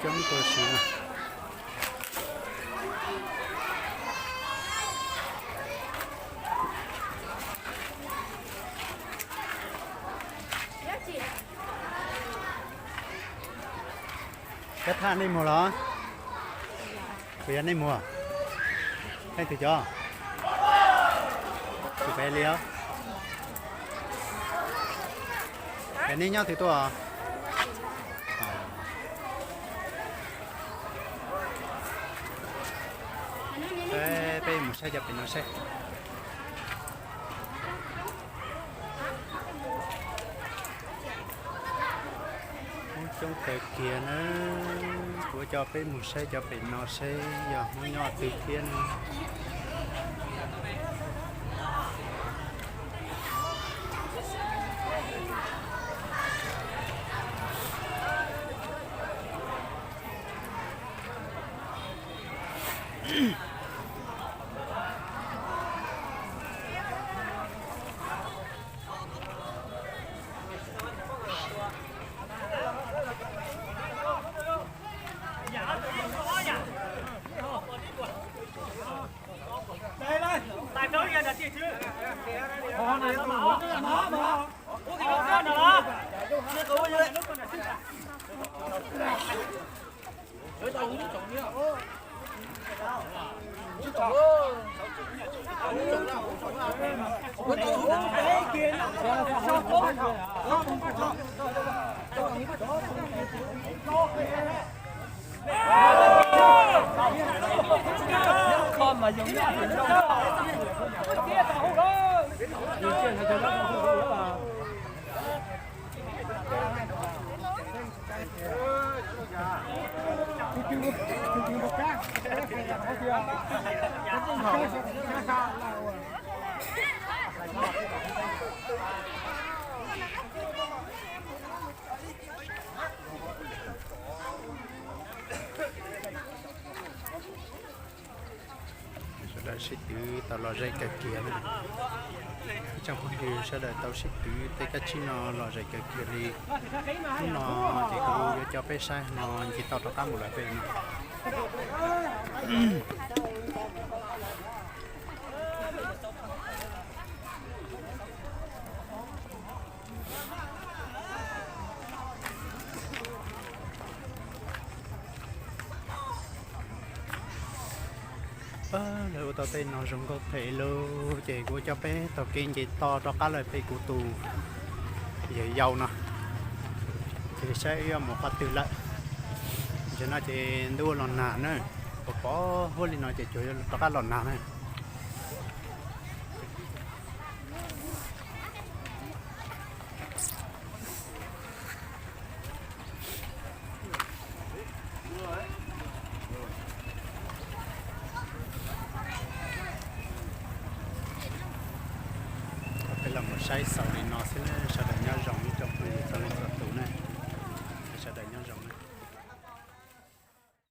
Coob tuaj si na. Kab thaj nej muag los? Puas yog nej muag? Leej twg cov? Tus pem li os. Es nej nyob twg tuaj? Peb mus saib cov pem no seb. Hmoob coob kawg kiag na. Kuv coj peb mus saib cov pem no seb yog Hmoob nyob twg thiab na. Sawv daws sib twv tau lom zem kawg kiag na. Ib tsoom phooj ywg sawv daws tau sib twv tej kab tsib no lom zem kawg kiag li. Hnub no ces kuv yuav coj peb saib no nce toj rov qab mus lawm pem no. Lawv ua tau tej no zoo nkauj phem lauj, ces kuv coj peb taug kev nce toj rov qab lawm pem kuv tus yawg yau no, cia li saib wb yuav mus qhov twg lawm. Ntawm no ces ntuj los nag na, pos pos huab li no ces cuag yuav rov qab los nag na. Peb los mus saib xaus li no xwb, sawv daws nyob zoo ib tsoom phooj ywg txhua leej txhua tus na, sawv daws nyob zoo na.